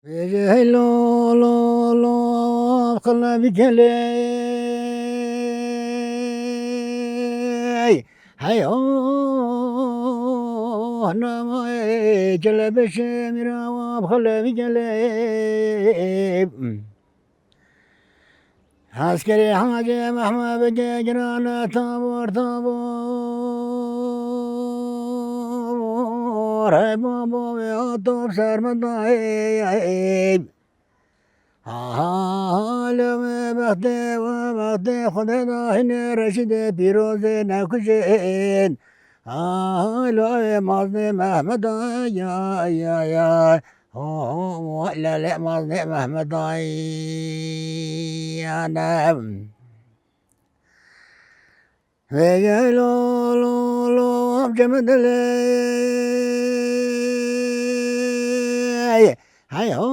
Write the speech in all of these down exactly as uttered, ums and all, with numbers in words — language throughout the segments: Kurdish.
Vêce hey lo, lo, lo, qilebî gelê. Hey ho, namayê celebê şemîra wa qilebî gelê. Hezkerê Hacê Mehme bike girane tabor tabor. Hey babo vê atop ser min dayê. Ha ha ha, lo wê bextê, wê bextê, Xwedê dahînê Reşîdê pîrozê nekujên. Ha ha, lo wê maznê Mehmeda, ya ya ya. Ho ho, lelê maznê Mehmeda, ya ne. Vêce lo, lo, lo, amcê min dilê. Hey ho,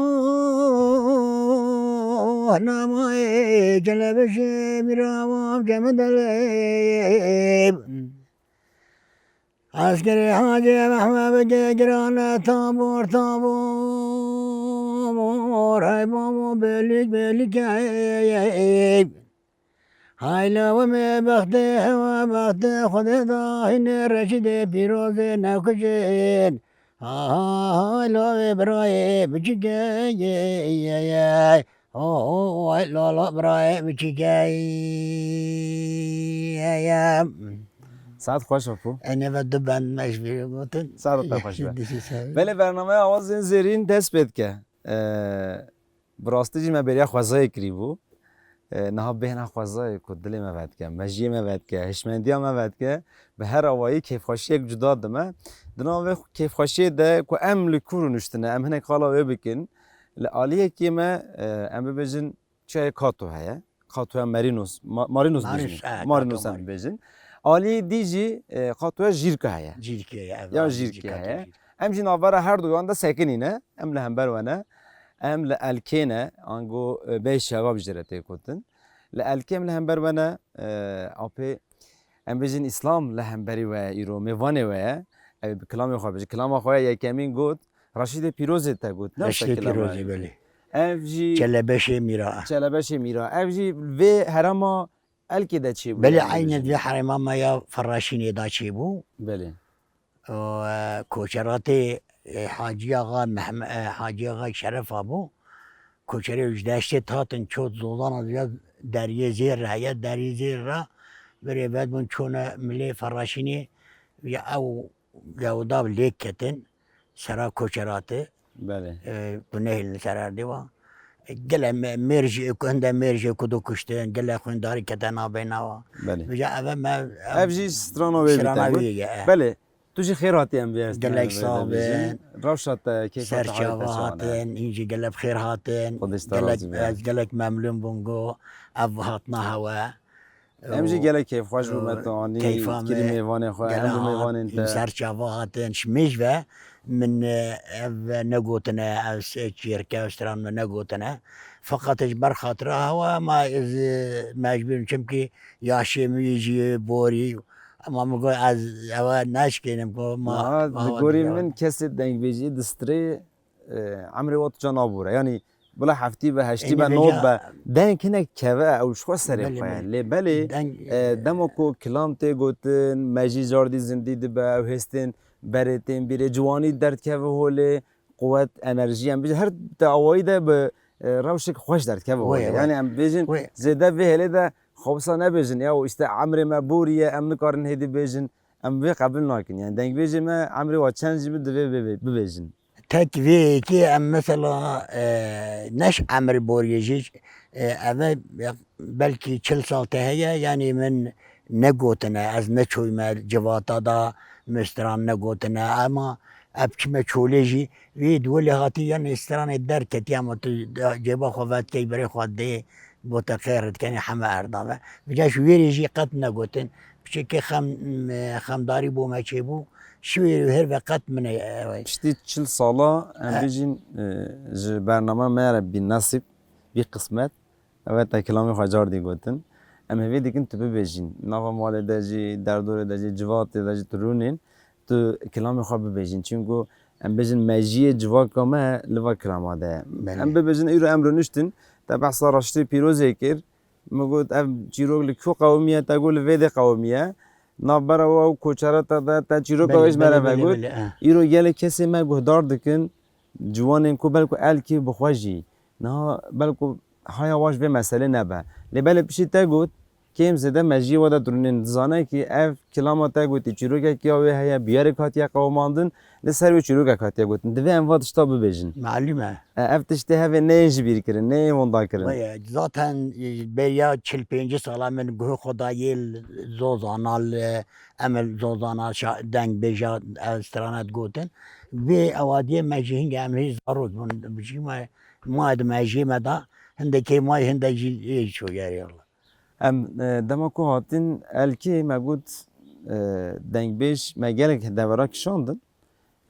namayê celebê şemîra wa amcê min dilê. Hezkerê Hacê Mehme bike girane tabor tabor. Hey babo, belîk belîk, hey. Hay la wê bextê, wê bextê, Xwedê dahînê Reşîdê pîrozê nekujên. Hay la wê birayê biçikê, ye ye ye. Ho ho, hay la la birayê biçikê, ye ye. Saet xweş, Apo. Enê ve du bend me ji bîrê gotin. Saet te xweş be. Dişî ser. Belê, bernameya Awazên Zêrîn dest pê dike. Ee, Bi rastî jî me bêriya xwezayê kirîbû. E, niha bêhna xwezayê ku dilê me vedike, mejiyê me vedike, hişmendiya me vedike, bi her awayî kêfxweşiyek cuda dime. Di nav vê kêfxweşiyê de ku em li ku rûniştine, em hinek qala wê bikin. Li aliyekê me, e, em bibêjin çiyayê Kato heye. Katoya Marinos, Ma-, Marinos Marinos, bibêjin. E, Marinos Kato em Marinos. Bibêjin. Aliyê dî jî, e, Katoya Jîrka heye. Jîrkê ye, ev Ya aliyê Jîrkê jî Kato heye. Jîrkê. Em jî navbera her du yan de sekinî ne. Em li hember we ne. Em li Elkê ne. Ango, e, Bey Şevab jî re tê gotin. Li Elkê em li hember we ne. E, apê, em bêjin Îslam li hemberî we ye îro, mêvanê we ye. Ew bi kilamê xwe bêjin. Kilama xwe yekemîn got, Reşîdê Pîrozê te got. Ne wisa Reşîdê kilama Pîrozê, ye. Belê. Ev jî Çelebeşê Mîra. Çelebeşê Mîra. Ev jî vê herema Elkê de çêbû, Belê, yani, eynen bêjin. Vê herema me ya Ferraşînê de çêbû. Belê. Û, e, koçeratê, e, Hacî Axa Mehm-, e, Hacî Axa Şeref a bû. Koçerê ji deştê hatin çot zozana ya deriyê zêr re heye, deriyê zêr re birê vedbûn çûne milê Ferraşînê ya ew gewda lêk ketin sera koçeratê. Belê. E, tu nehêlin ser erdê wa. E, gele me-, mêr jî, ku hinde mêr jî ku du kuştin, gele xwîndarî kete nabeyna wa. Belê. Vêca eve me, Ev jî strana wê strana bîte. Wê ye, e. Belê. Tu jî xêr hatî em vê Gelek sax bin. Rewşa te, keyfa te, halê te çawa ne? Ser çava hatin, hîn jî gelek bi xêr hatin. Xwedê ji te razî be. Gelek, ez gelek memnûn bûm ku ev hatna hewe. Em jî gelek kêfxweş bû me tu anî, keyfa kirî me, mêvanê xwe, em gelek bû mêvanên te. Ser çava hatin, ji mêj ve min, e, ev negotine, ez, e, çêrke, stran me negotine. Feqet ji ber xatira hewa, ma ez, e, mecbûr im, çimkî yaşê min jî borî, ema min got ez ewe neşkênim, got ma, Niha ma di gorî min kesê dengbêjî di strê e, emrê we tu ca nabûre. Yanî bila heftî be, heştî be, not be, deng hinek keve, ew ji xwe serê xwe ye. Belê, belê. Lê belê, deng, e, dema ku kilam tê gotin, mejî cardî zindî dibe, ew hêstên berê tên bîrê, ciwanî derdkeve holê, quwet, enerjî, em bêjin, her di awayî de bi, e, rewşek xweş derdkeve holê. Wê, wê. Yanî em bêjin, wê, zêde vê hêlê de xwe wisa nebêjin, ya, îşte emrê me borî ye, em nikarin hêdî bêjin, em vê qebûl nakin. Yanî dengbêjê me emrê wa çend jî bi divê bibê-, bibêjin. Tek vê yekê em mesela, e, ne ji emir boriyê jî, e, eve belkî çil sal te heye, yanî min negotine, ez neçûyme civata da, min stran negotine, ema ev çime çolê jî, wî di wilê hatî, yanî stranê derketî, ema tu cêba xwe vedikey, birê xwe dê, bo te xêr dikenê heme erda ve. Vêca ji wêrê jî qet negotin. Piçekê xem, xemdarî bo me çêbû. Şiwê û hêr ve qet min e, ew e. Piştî çil sala em bêjin, e, ji bername me re bî nesîb, bî qismet. Ev e te kilamê xwe cardî gotin. Em hêvî dikin tu bibêjin. Nava malê de jî, derdorê de jî, civatê de jî tu rûnên, tu kilamê xwe bibêjin. Çimku Em bêjin mejiyê civaka me li va kilama de ye. Belê. Em bibêjin îro em rûniştin, te behsa Reştê Pîrozê kir. Min got, ev çîrok li ku qewimiye? Te got, li vê dê qewimiye. Navbera we û koçereta de te çîroka Belê, wê ji me re belê, belê, vegot. Belê, eh. Îro gelek kesê me guhdar dikin, ciwanên ku belku elkê bi xwe jî. Niha belku haya wan ji vê meselê nebe. Lê belê piştî te got, kêm zêde mejiyê we de dirûnên dizane ki ev kilama te gotî çîrokekî ya wê heye, bûyerek hatiye qewimandin, li ser wê çîrokek hatiye gotin. Divê em va tişta bibêjin. Malum e. E, ev tiştê hevê neyên ji bîr kirin, neyên winda kirin. Vay, zaten, e, beriya çil pêncî sala min guhê xwe dayê li zozana, li, em li zozana şa-, dengbêja, e, stranet gotin. Vê ewadiyê me jî hingê em hî zarok bûn. Bijî me, ma di mejiyê me de hindekê may hinde jî ê çogerê. Em, e, dema ku hatin elkê me got, e, dengbêj me gelek devera kişandin.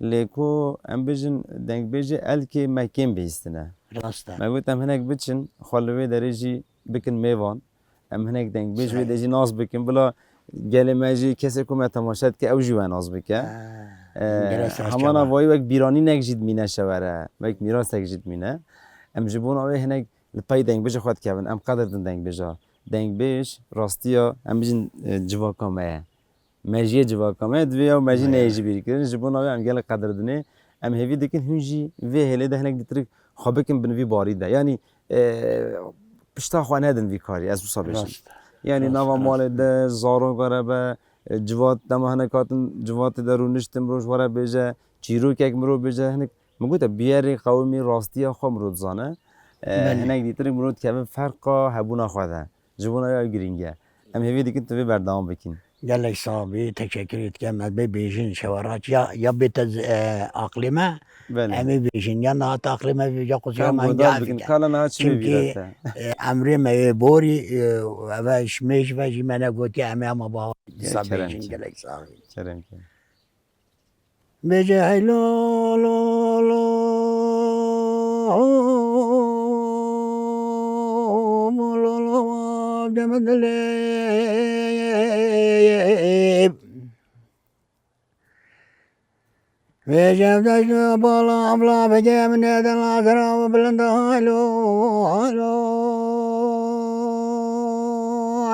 Lê ku em bijin dengbêjê elkê me kêm bihîstine. Rast e. Me got em hinek biçin, xwe li wê derê jî bikin mêvan. Em hinek dengbêj wê Sahî. de jî nas bikin. Bila gelê me jî kesê ku me temaşe dike ew jî we nas bike. Ha, E, gelek saz hemana çawa. vayî wek bîranînek jî dimîne şewere, wek mîrasek jî dimîne. Em ji bona wê hinek li pey dengbêjê xwe dikevin. Em qedir din dengbêja. Dengbêj, rastiya, em bijin, e, civaka me ye. Mejiyê civaka me, divê ew mejî Vay. neyê ji bîr kirin. Ji bona wê em gelek qedir dinê. Em hêvî dikin hûn jî vê hêlê de hinek dîtirik xwe bikin bin vî barî de. Yanî, e, pişta xwe nedin vî karî, ez wisa bêjim. Rast. Yanî Rast, nava rast. malê de, zaroka re be, e, civat, dema hinek hatin civatê de rûniştin, mirov ji we re bêje, çîrokek mirov bêje, hinek, min gote, bûyerê qewimî rastiya xwe mirov dizane. E, Belê. hinek dîtirik mirov dikevin ferqa hebûna xwe de. Ji bona wê ew girîng e. Em hêvî dikin tu vê berdewam bikîn. Gelek sax bî, teşekkür dikim. Ez bê bêjin şewerat ya, ya bête z-, e, aqlê me, Belê. em ê bêjin. Ya nehat aqlê me, ya qusura Em me guhdar gel bikin, bike. kala niha çi Çimkî, bibîre te? e, emrê me yê borî, e, eve ji mêj ve jî me negotiye, em ê hema baha dîsa Kerem bêjin, ki. gelek sax bî. Kerem ki. Bêje hey lo, lo, lo, lo, lo, cem dilê. Bêje daş bala abla bêje min ê dil azra bilind, halo, halo.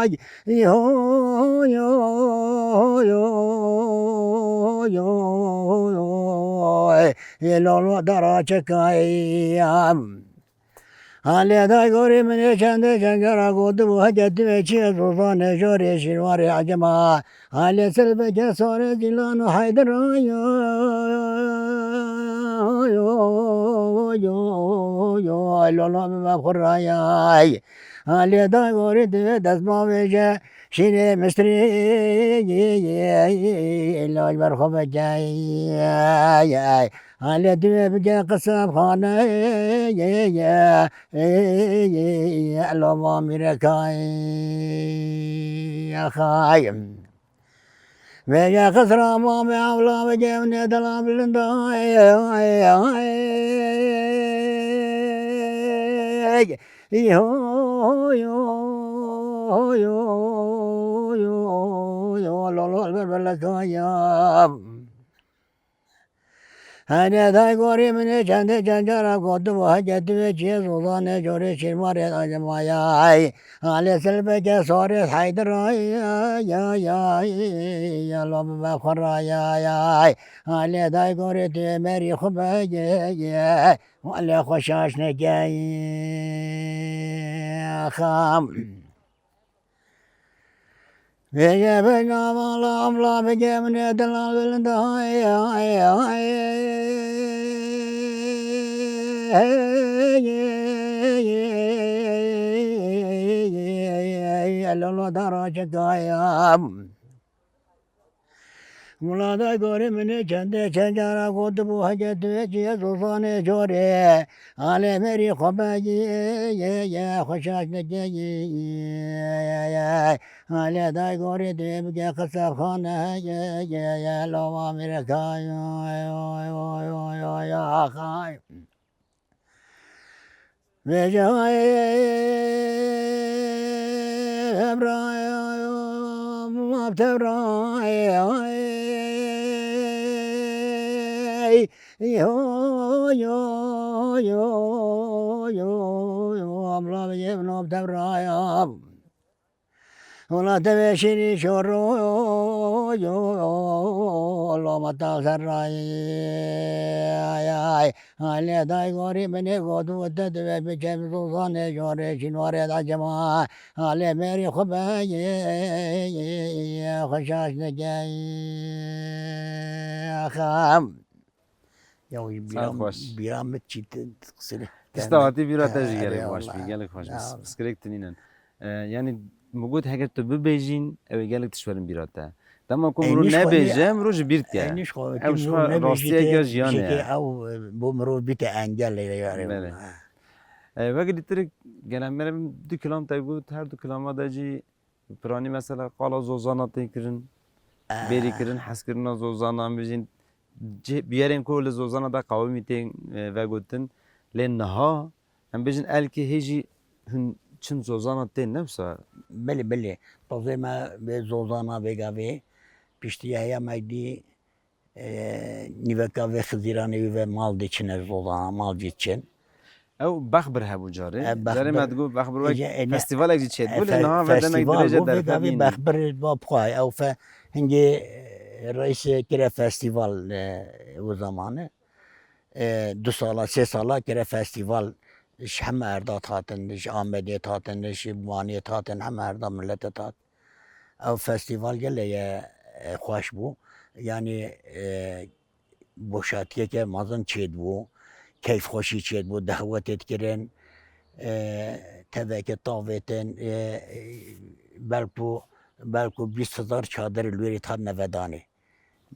Ay, yo, yo, yo, yo, yo, ê lolo dara çekayam. Halê day gorî min ê çendê çend cara gotibû, heke tu ê çi ez ozanê jorê şîrwarê ecema. Halê silbeke sarê zîlan û Heyder ay, ay, lolo bibe xurayay. Halê day gorî tu ê dest bavêje. Şîrê misrî, laj ber xwe veke. Halê tu ê bike qisebxane. Loma mîrekay. Xay. Veke qisra mamê ewla veke evnê dila bilinda. Yo, yo, yo, yo, yo, lo, lo, lo, lo, lo, yo. Hene day gorî min ê çendê çend cara gotibû, heke tu ê çiyê zozanê corê şîrmarê dacimaya. Halê silbeke sarê Heyder ay, ay, ay, ay, ya lo bibe xwe rayay. Halê day gorê tu ê merî xwe veke. Wele xwe şaş nekey. Xam. Vêje bêjna vala abla bike min ê dila bilinda. Lolo dara çekayam. Wela day gorê min ê çendê çend cara gotibû, heke tu ê çiyê zozanê corê. Halê merî xwe veke, ye, ye, xwe şaş nekey. Halê day gorê tu ê bike qisebxane, ye, ye, ye, loma mîrekay. Vêje evray, maf tevray. Yo, yo, yo, yo, yo, abla, ye, no, devraya. Wela te ve şirî şoro, yo, yo, lama ta serrayay. Ay, ay, ay, le day gori mene godu te de ve biçem zozane jore şinware da cema. Ale meri xwe be, ye, ye, ye, ye, xwe şaş neke. Axam. Ya wî Saet bîra, xweş. Bîra min çî te qisirê. Tişta hatî bîra te jî Erê gelek baş Allah. Bî, gelek xweş bî. Ya Allah. Piskirêk tinînin. E, yani, min got heger tu bibêjîn, ew ê gelek tişt werin bîra te. Dema ku Ey, mirov nişxwe nebêje, mirov ji bîr dike. Ey, nişxwe, Ew ki ji mirov xwe nebêjî rastiyek ke ya jiyanê ye. Ew, e, bo mirov bîte engel ê, ya Erê Belê. Allah. E, wek dîtirik, gelek me re du kilam te got, her du kilama de jî Piranî mesela qala zozana tê kirin, bêrî kirin, hezkirina zozana, em bijîn cih-, biyerên ku li zozana de qewimî tên, e, vegotin. Lê niha em bijîn elkê hê jî hûn çin zozana tên, ne wisa? Belê, belê. Tazê me vê zozana vêga vê piştî heya me dî, e, nîveka vê Xizîranê wî ve mal diçine zozana, mal diçin. Ew bexbir hebû carê. E, bexbir. Carê me digot bexbir wek Ece, e, ne, festîvalek jî çêdibû, e, lê fe-, niha ve demek festîval dirêj e bû, vê derfet gavê nînin. Bexbir va bixwe, ew fe-, hingê reîsê kire festîval, e, o zamanı. E, du sala, sê sala kire festîval, ji heme erda hatin, ji Amedê hatin, ji Wanê hatin, heme erda millet hat. Ew festîval gelek ye, e, xweş bû. Yanî, e, boşatiyeke mezin çêdibû, keyfxweşî çêdibû, dehwetê dikirin, e, teveke tavêtin, e, e, belku, belku bîst hezar çadir li wêrê hat nevedanê.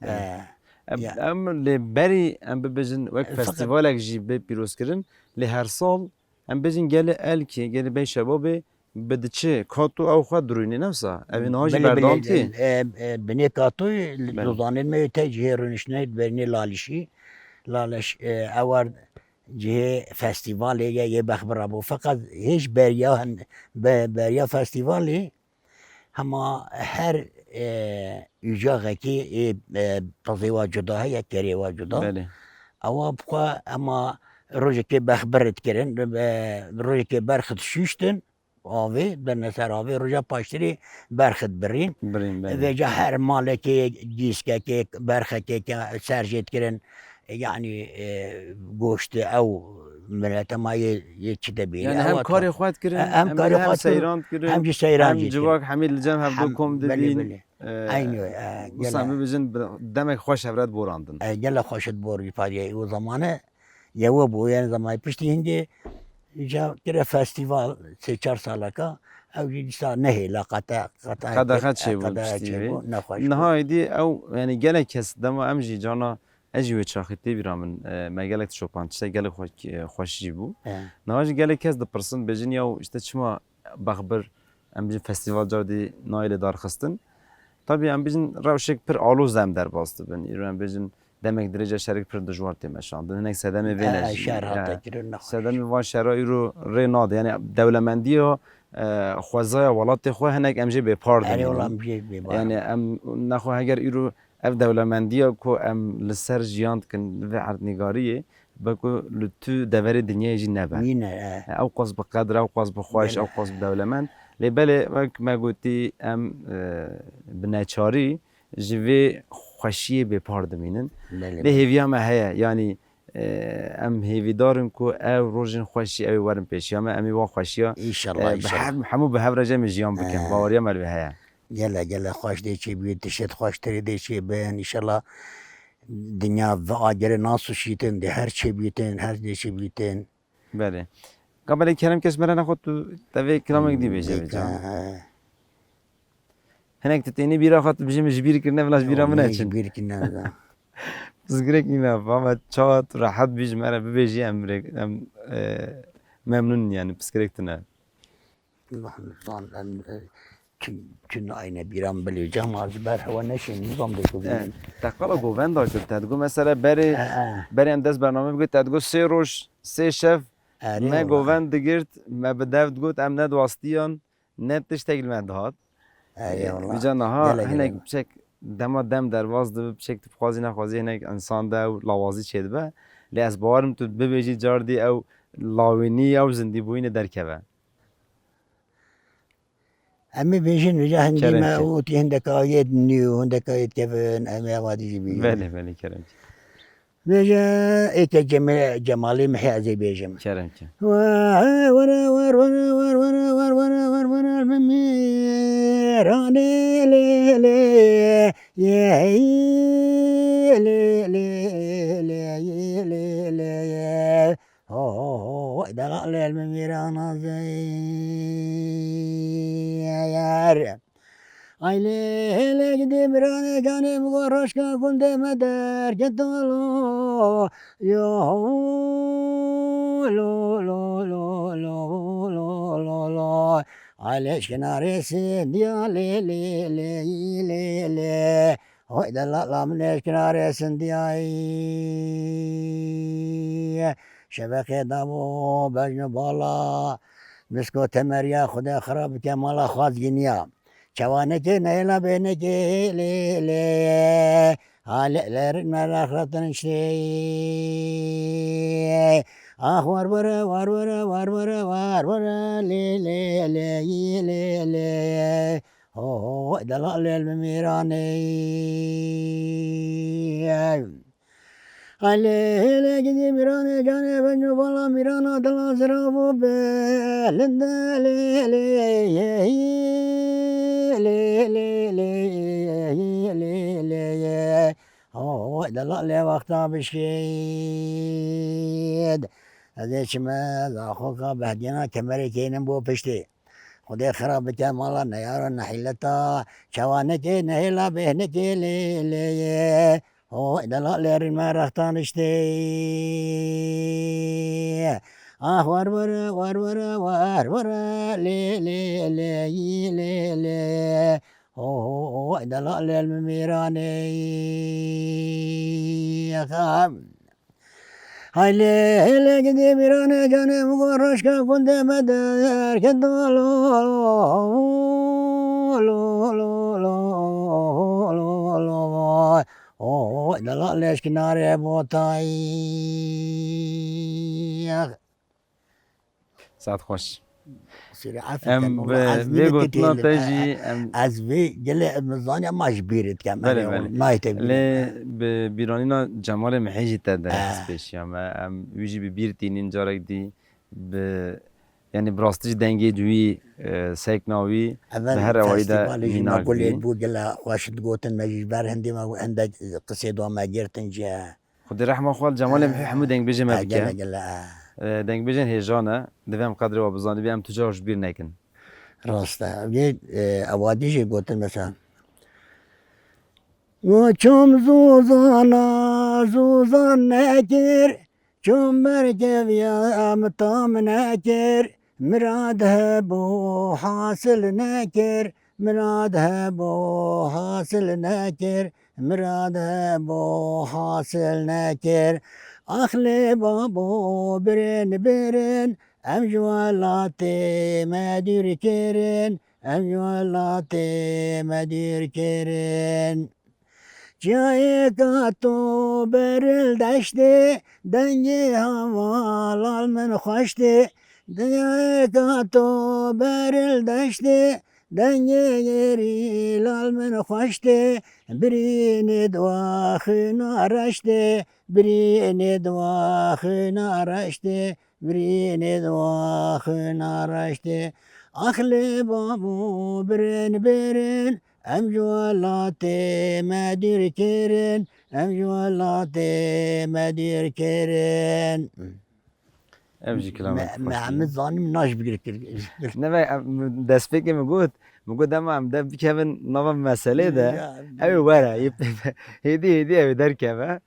Belê. E, Em, ya. Em lê berî em bibêjin wek E, feqet festîvalek jî bê pîrozkirin, lê her sal em bêjin gelê elkê, gelê bey şebabê bi diçe kato ew xwe dirûnê, ne wisa? Ev ê niha jî Belê, berdewam belê, tê? e, e, binê katoyê li Belê. Dozanên me yê te cihê rûniştinê dibêrînê Lalişî. Laliş, e, ew war cihê festîvalê ye, yê bexbira bû. Feqet hêj beriya hin-, be-, beriya festîvalê hema her, e, ucaxekî ê, e, tazê wa cuda heye, kerê wa cuda. Belê. Ewa bixwe ema rojekê bexbir dikirin, e, rojekê berx dişuştin, avê, dene ser avê, roja paştirê berxit birîn. Birîn, belê. Vêca her malekê, dîskekê, berxekê ke ser jê dikirin, yanî, e, goşt ew milete ma yê, yê çi de bîne. Yani hem Ewa karê ta-, xwe dikirin, e, hem hem karê hem xwe dikirin, seyran dikirin, hem jî seyran hem jî dikirin. Civak hemî li cem hevdu Hem, kom belê, dibîn. belê. E, Eynî, e, wisa gele. Bibêjin, bi-, demek xweş hev re diborandin. E, gele xweş diborî pariyê. O zamane Yewe bû, yani zamanê piştî hingê îca kire festîval, sê çar saleka, ew jî dîsa nehêla qete, qete Qedexe çêbû qedexe piştî vê. Çêbû, nexweş bû. Niha êdî ew, yani gelek kes dema em jî cana, ez jî wê çaxî tê bîra min, e, me gelek tişopan, tiştek gelek xwe-, e, xweş jî bû. He. Niha jî gelek kes dipirsin, bêjin ya işte çima bexbir, em bijin festîval car dî nayê lê darxistin. Tabî em bijin rewşek pir aloz de em derbas dibin. Îro em bijin demek dirêj e şerek pir dijwar tê meşandin. Hinek sedemê vê ne E, jî. şer hate E, kirin, nexweş. Sedemê van şera îro rê nade. Yani dewlemendiya, e, xwezaya welatê xwe hinek em jê bêpar Erê dimînin. Wela em jê bêpar. Yani em nexwe heger îro ev dewlemendiya ku em li ser jiyan dikin vê erdnîgariyê, be ku li tu deverê dinyayê jî nebe. Nîne, e. Ew qas bi qedr e, ew qas bi xweş, Belê. ew qas bi dewlemend. Lê belê, wek me gotî, em, e, bi neçarî ji vê xweşiyê bêpar dimînin. Belê, Lê belê. hêviya me heye, yanî, e, em hêvîdar in ku ew rojên xweşî ew ê werin pêşiya me, em ê wan xweşiya, Înşallah, e, bi înşallah. her, hemû bi hev re jî em ê jiyan bikin. E. Baweriya me li vê heye. Gele, gele xweş dê çêbî, tişt xweştirê dê çêbin. Înşallah dinya ve agere nasûşîtin, dê her çêbîtin, her dê çêbîtin. Belê. Ka belê kerem kes me re nexwe tu te vê kilamek dî bêje Dê vê can. ka, he. Hinek tu tênî bîra xwe tu bijî min ji bîr kirine, vila ji bîra Yo, min min neçin. ji bîr kirine, vila. Pirsgirêk nîne, ama çawa tu rehet bî ji me re bibêjî em rê-, em, e, memnûn in yani pirsgirêk tune. Van, em, e, tu, tu nayne bîran bilê cem az ber hewa neşin, nizam de ku E, bînin. Te qala govenda kir, te digot mesela berê, E, e. berê em dest bername bigir, te digot sê roj, sê şev, Erê me wala. govend digirt, me bi dev digot, em ne diwastiyan, ne tiştek li me dihat. Erê E, wala. Vîca niha Gele, gele. hinek piçek Dema dem derbas dibe, piçek tu bixwazî nexwazî hinek insan de ew lawazî çêdibe. Lê ez bawerim tu bibêjî cardî ew lawînî, ew zindîbûyînê derkeve. Em ê bêjin vêca hindî Kerem me ke. Û tî hindeka yê dinî û hindeka yê dikevin, em ê eva dî jî bînin. Belê, belê, kerem ke. Vêca êkê Cemê-, Cemalî Mihê ez ê bêjim. Kerem ke. Were, were, were, were, were, were, were, were, were, were, were, were, were, were, were, lê, lê, lê, yê, lê, lê, lê, yê, lê, lê, yê. Ho, ho, ho, ho, delal el mimîrana zeyyer. Ay lê, lê, gidî miranê canê min go roşka gundê me derketalo. Yo, lo, lo, lo. Ay lê, eşkina rêsin diya lê, lê, lê, lê, lê. Hoy delala min eşkina rêsin diyayî. Şeveqê dabo bejno bala. Misko temeriya Xwedê xira bike mala xwaz giniya. Çawanekê neyla bênekê lê lê. Halê lerin me rexretin ştê. Ah war were, war were, war were, war were, lê lê lê, yî lê lê. Ho, ho, delal el mimîranê. Hele, hele, gidî mîranê canê beno bala mîrana dila ziravo be. Linde, le, le, ye, ye, le, le, le, ye, ye, le, le, ye. Ho, ho, delal e wexta bişkêd. Ez ê çime zaxoka behdiyana kemerê kênim bo piştê. Xwedê xira bike mala neyara nehîleta, çawanekê nehêla bêhnekê lê lê ye. Ho, delal lerin me rextan işte. Ah, war were, war were, war were, lê lê lê, yî lê lê. Ho, ho, ho, delal el mimîranê. Axam. Haylê, hele gidê mîranê canê min go roşka gundê me derketalo. Lo, lo, lo, lo, lo. O, dela leşkinarê botayî. Saet xweş. Sîrî efê Em keme, bi wala ez vê nîne gotina titêlim. te E, jî, e, em ez vê gelê em zaniya ma ji bîr dikem. Belê, Em ê belê. nayê te bîr. Lê bi bîranîna Cemalê Mihê jî te derxist Eh. pêşiya me. Em wî jî bi bîr tînin carek dî bi, yanî bi rastî jî dengê wî, e, sekna wî Evel bi her awayî de festîvalê jî mînak Magolê bî. bû, gelê xweş digotin, me jî ji ber hindê me hindek qisê dua me girtin jî. Xwedê rehma xwe li Cemalê Mihê hemû dengbêjê me Eh, bike. Gele, gele, eh. E, dengbêjên hêja ne. Divê em qedrê we bizanî, bê em tu car ji bîr nekin. Rast e. Ev yê, e, ewadî jî gotin mesela. Û çom zûzana zûzan nekir, çom berkeviya min tam nekir, mirad hebû hasil nekir, mirad hebû hasil nekir, mirad hebû hasil nekir. Ax lê babo birin birin, em ji welatê me dûr kirin, em ji welatê me dûr kirin. Çiyayêka to beril deştê, dengê hevalal min xweş tê. Çiyayêka to beril deştê, dengê yerîlal min xweş tê. Birînê dua xwîna reş tê, birînê dua xwîna reş tê. Birînê dua xwîna reş tê. Ax lê babo birin birin, em ji welatê me dûr kirin, em ji welatê me dûr kirin. Ev jî kilamê Me, xweş me, bû. Em zanîm naş bigir kir. Ne ve, em, destpêkê min got, min got dema em dev bikevin nava meselê de, Ya, ew ê were, hêdî hêdî ew ê derkeve.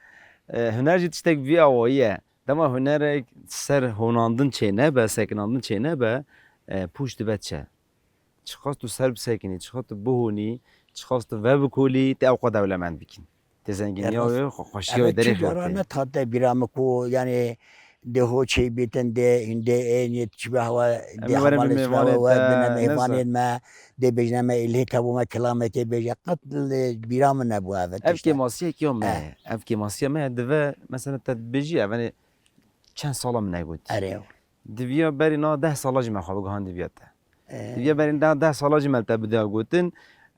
E, huner jî tiştek vî awayî ye. Dema hunerek ser honandin çênebe, sekinandin çênebe, e, pûç dibe çi. Çiqas tu ser bisekinî, çiqas tu bihonî, çiqas tu vebikolî, tê ewqas dewlemend bikîn. Tê zenginiya wê, xwe-, xweşiya wê derêxî. Ev çi cara ne tate bîra min ku, yanî, dê ho çêy bîtin, dê hîn dê ên yê çi be hewa, dê hevalê çi be hewa, we bine mêvanên me, dê bêjine me îlhê kevû me kilamekê bêje. Qet li bîra min nebû ev tişt. Ev kêmasiyek ya me ye. Ev kêmasiya me ye. Dive mesela te dibêjî ev, hani çend sala min negotî. Erê. Diviya berî na deh sala jî me xwe bigihandiviya te. Ee. Diviya berî na deh sala jî me li te bidiya gotin.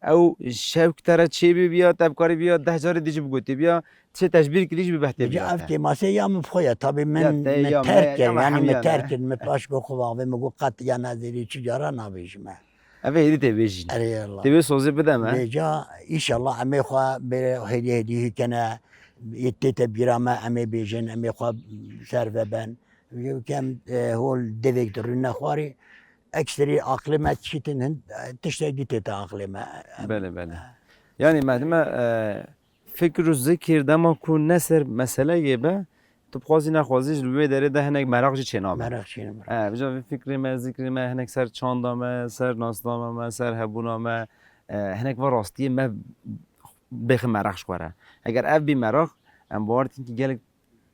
Ew şewk te re çêbî biya, te bikarî biya deh carî dî jî bigotî biya. Çi te ji bîr kirî jî bi behtê biya te. Ev kêmasê ya min bi xwe ye. Tabî min, min terk kir, yanî min terk kir, min paş got xwe avê, min got qet ya nezêrî çi cara nabêjime. Ev ê hêdî tê bêjîn. Erê Allah. Tê wê sozê bide me. Bêca, înşallah em ê xwe bê hêdî hêdî hî kene, yê tê te bîra me, em ê bêjin, em ê xwe ser ve ben. Kem, e, hol devek de rûne xwarî, ekserî aqlê me çîtin hin, e, tiştek dî tê te aqlê me. Belê, belê. Yanî me dime, e, fikr û zikir dema ku ne ser meseleyê be, tu bixwazî nexwazî ji li wê derê de hinek meraq jî çênabe. Meraq çênabe. E, vêca vê fikrê me, zikrê me, hinek ser çanda me, ser nasdana me, ser hebûna me, e, hinek va rastiyê me bêxin meraq ji xwe re. Eger ev bî meraq, em bawer dikin ki gelek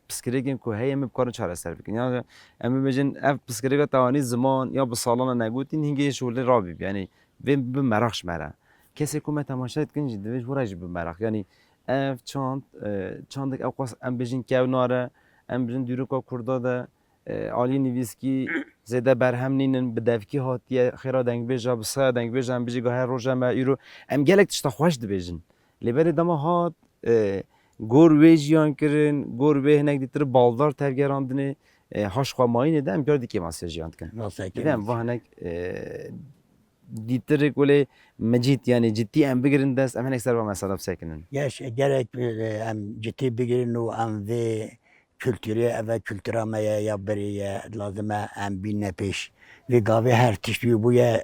pirsgirêkên ku heye em ê bikarin çareser bikin. Ya em bibêjin ev pirsgirêka tewanî ziman ya bi salan e negotîn, hingê şolê rabî. Yanî vê bi meraq ji me re. Kesê ku me temaşe dikin jî divê ji xwe re jî bi meraq. Yanî ev çand, e, çandek ew qas em bêjin kew nare, em bêjin dîroka kurda de, e, alî nivîskî zêde berhem nînin, bi devkî hatiye, xêra dengbêja, bi saya dengbêja em bijî gahê roja me îro. Em gelek tişta xweş dibêjin. Lê berê dema hat, e, gor wê jiyan kirin, gor wê hinek dîtir baldar tevgerandinê, e, haş xwe mayînê de em kar dî kêmasiya jiyan dikin. Divê em va hinek, e, dîtir kulê micît, yanî cidî em bigirin dest, em hinek ser va mesela bisekinin. Geş, gerek, e, em cidî bigirin û em vê kulturê, ev e kultura me ye ya berê ye, lazim e em bîne pêş. Vê gavê her tişt wî bûye,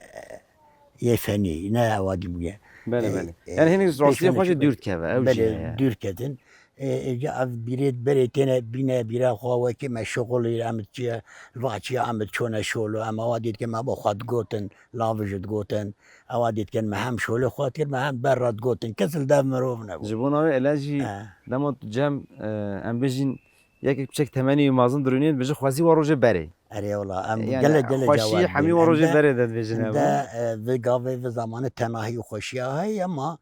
yê fenî, ne ewadî bûye. Belê, belê. E, yanî hinek rastiyê xwe jî dûr dikeve, ew jî heye. Dûr ketin. E, e, ev bîrê berê têne bîne bîra xwe wekî me şixulî, em çiye, va çiye, em çone şolo, em ewadî dikin, me bo xwe digotin, lav jî digotin, ewadî dikin, me hem şolê xwe dikir, me hem ber re digotin. Kes li dev mirov nebû. Ji bona wê ele jî dema tu cem, e, em bijîn, yekek piçek temenî wî mezin dirûnî, dibêje xwezî wa rojê berê. Erê wala, em gelek, gelek xweşî hemî wa rojê berê de dibêjin ev. Hinde, e, vê gavê vê zamanê tenahî û xweşiya heye, ama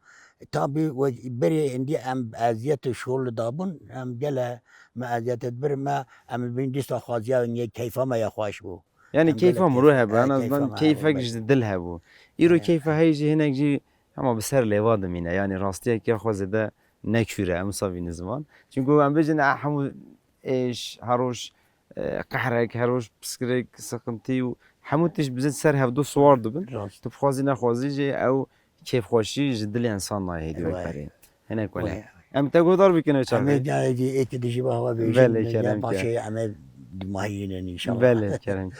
tabî we berê hindî em eziyet û şol li dabûn, em gele me eziyet dibir me, em bin dîsa xwaziya niye keyfa me ya xweş bû. Yanî keyfa mirov hebû, en azından keyfek ji dil hebû. Îro keyfa heyî jî hinek jî hema bi ser lêva dimîne. Yanî rastiyek ya xwe zêde nekûre, em wisa vînin ziman. Çunku em bêjin, e, hemû êş, her roj, e, qehrek, her roj pirsgirêk, siqintî û hemû tişt bi ser hevdu siwar dibin. Rast. Tu bixwazî nexwazî jî ew kêfxweşî ji dilê însan nayê hêdî wek berê. Hinek wele. Em te guhdar bikin ew çaxê. Em ê carê dî êkê dijî bi hewa bêjin. Belê, kerem ke. Paşê em ê dimahînin înşallah. Belê, kerem ke.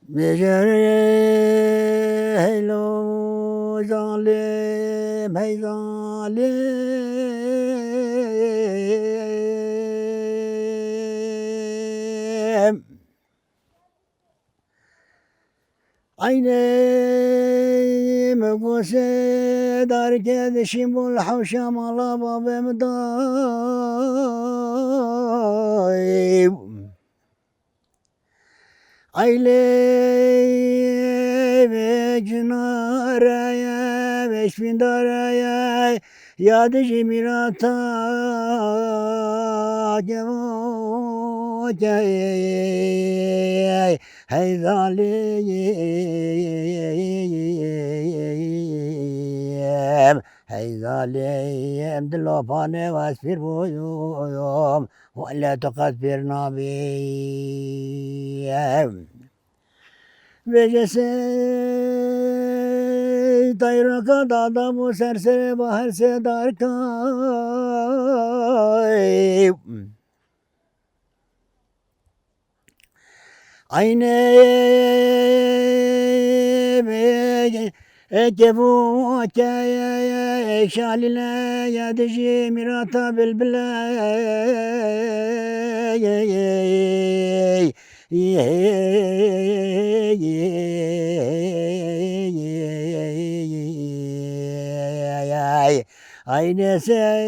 Bêje hey lo zalim, hey zalim. Eynê me gose darke dişîm bol hewşa mala babê min dayê. Eylê vê cinare ye, vê şpîndare ye, ya dijî mîrata kevoke. Hey zalim, hey zalim, dilo pane ez pîr bûyum, wele tu qet pîr nabî. Vêce sey tayraka dada bû ser serê bahar sê darka. Aynê bê kevû ke şalîle ya dijî mîrata bilbile. Aynê sey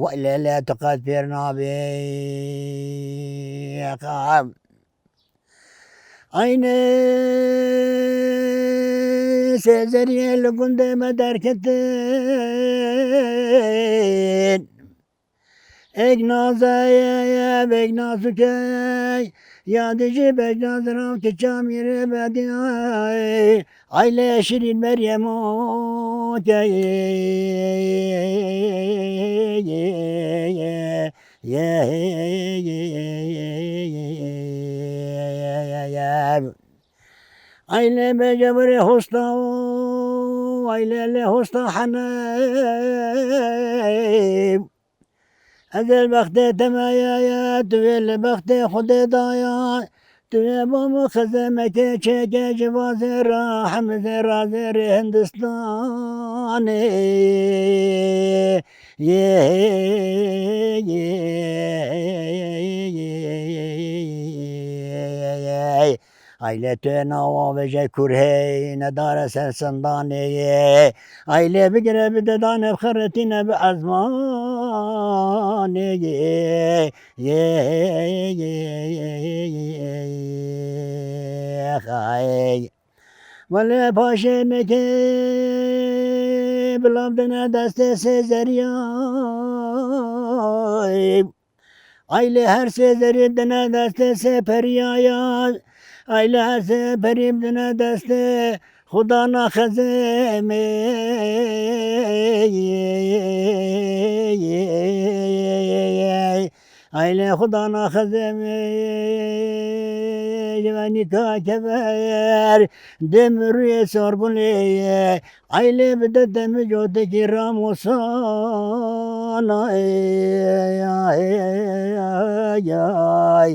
Wey lê lê tu qet fêr nabî. Eynê Sêzeriyê li gundê me derketin. Êk nazeye, êk nazikey, ya dijî bejna zirav ki çamîrê bediyay. Ay lê şirîn Meryem o key. Ay lê bêje birê hosta o, ay lê lê hosta hene. Ez ê li bextê te me ye, ye, tu yê li bextê Xwedê daye. Tu yê bo min xizemekê çêke ji va zêra, hemî zêra zêrê Hindistanê. Yê, yê, yê, yê, yê, yê, yê, yê, yê, yê. Ay lê tu yê nawa vêje kurhê nedare ser sindanê yê. Ay lê bigire bide dane bi xeretîne bi ezmanê yê. Yê, yê, yê, yê, yê, yê, xay. Welê paşê nekê bilav dine destê Sêzeriyay. Ay lê her sê zerî dine destê sê periyaya. Ay lê her sê perî dine destê Xwedana xezemê. Ay lê Xwedana xezemê. Ji venîka kever dê min rûyê sor bûnê. Ay lê bide demê cotekî Ramosana. Ay, ay, ay, ay,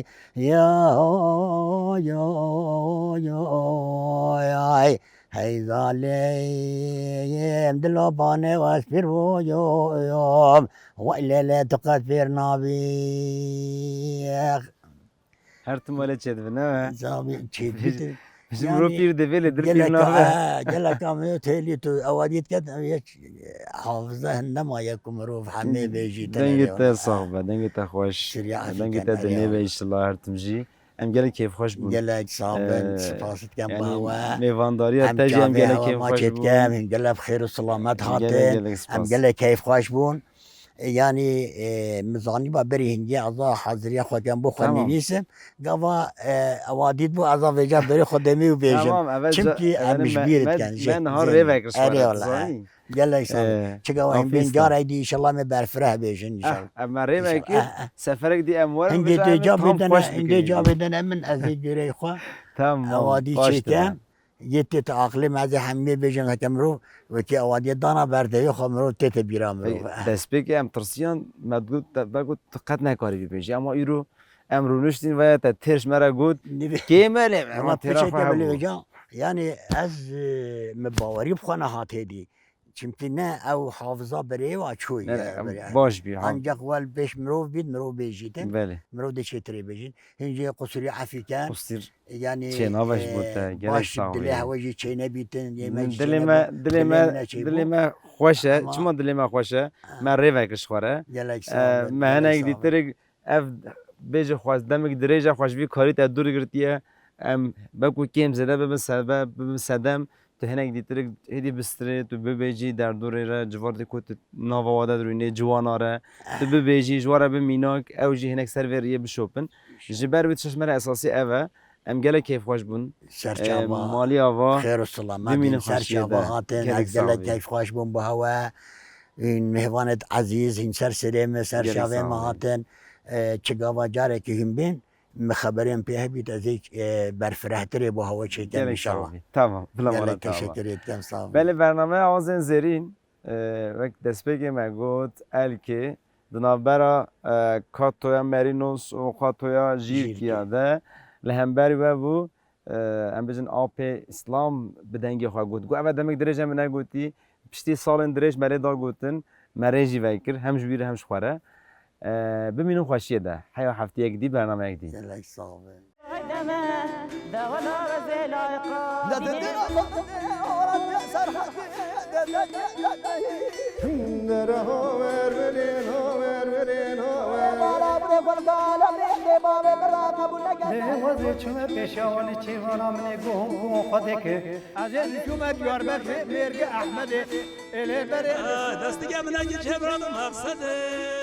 ay, ay. Hey zalêm, dilo banê wes pir bûyom. Wey lê lê tu qet fêr nabî. Her tim wele çêdibin, ne? Zabî çêdibin. Ji mirov pîr dibê lê dir pîr nabe. Gelek, ha, gelek em ê têlî tu ewa dît ket, ew yek hafize hinde maye ku mirov hemê bêjî. Dengê te sax be, dengê te xweş. Dengê te dinê be inşallah her tim jî. Em gelek kêfxweş bûn. Gelek sax bin, spas dikim bawe. Mêvandariya te jî em gelek kêfxweş bûn. Em gelek bi xêr û silamet hatin. Em gelek kêfxweş bûn. E, yanî, e, min zanîba berî hingê ez a haziriya xwe kem bo xwe nivîsim. Gava, e, ewa dît bû ez a vêca berê xwe demî û bêjim. Çimkî em ji bîr dikin jî. Me niha rêvek ji xwe re, tu zanî. Gelek sax. Çi gava hingên carek dî inşallah me berfireh bêjin inşallah. Em me rêvek kir. Seferek dî em werin. Hingê tu cavê dene, hingê cavê dene min ez ê gurey xwe. Tamam. Ewa dî çêkem. Yê tête aqilê me, ez ê hemî bêjim, heke mirov wekî ewadiyê dana berdevê xwe, mirov tête bîra mirov. Destpêkê em tirsiyan, me digot, te, me got, tu qet nekarî bibêjî. Ema îro em rûniştîn, veya te têr ji me re got, kêm e lê, ema têra xwe hebû. Yanî ez, e, min bawerî bi xwe nehat hêdî. Çimkî ne ew hafiza berê wa çoy. Ne, ne, em baş bî, ha. Ancak wel pêş mirov bît, mirov bêjîtin. Belê. Mirov dê çêtirê bêjin. Hingê qusûrî efî ke. Qusîr yanî, çênabe ji bo te, e, gelek baş sağ ol. Dilê hewe jî çênebîtin, yê me jî çênebîtin. Dilê me, dilê me xweş e. Çima dilê me xweş e? Me rêvek ji xwe re. Gelek sağ ol. Me hinek dîtirik ev bêje xwe, demek dirêj e xwe ji vî karî te dûr girtiye. Em wekû kêm zêde bibin sebe-, bibin sedem. Tu hinek dîtirik hêdî bistirê, tu bibêjî derdorê re, civartê ku tu nava wa de dirûnê, ciwana re, tu bibêjî, ji wa re bi mînak, ew jî hinek ser vê riyê bişopin. Ji ber wê tişt me re esasî ev e. Em gelek kêfxweş bûn. Serçava. Malî ava. Xêr û selamet. Bimînin xweşiyê de. Serçava hatin. Ez gelek kêfxweş bûm bi hewe. Hîn mêvanêt ezîz, hîn ser serê me, ser çavê me hatin. E, çi gava carekî hîn bên. Me xeberên pê hebît, ez ê, e, berfirehtirê bo hewe çêkem inşallah. Tamam, bila mala. Gelek teşekkür êdikem, sağ ol. Belê, bernameya Awazên Zêrîn, e, wek destpêkê me got, Elkê, di navbera, e, Katoya Merinos û Katoya Jîrkiya de li hemberî we bû. e, em bijin apê Îslam bi dengê xwe got. Got, ev demek dirêj em negotî, piştî salên dirêj me lê da gotin, me rê jî vekir, hem ji wî re hem ji xwe re. E, bimînin xweşiyê de. Heya hefteyek dî, bernameyek dî. Gelek sax be. Lê wezê çûme pêşiya wan ê çêvana min ê guhûn guhûn xwe dike. Ez ê çûme Diyarbekirê mêrge Ehmedê. Ê lê berê. Destige min ê çêvana mexsedê.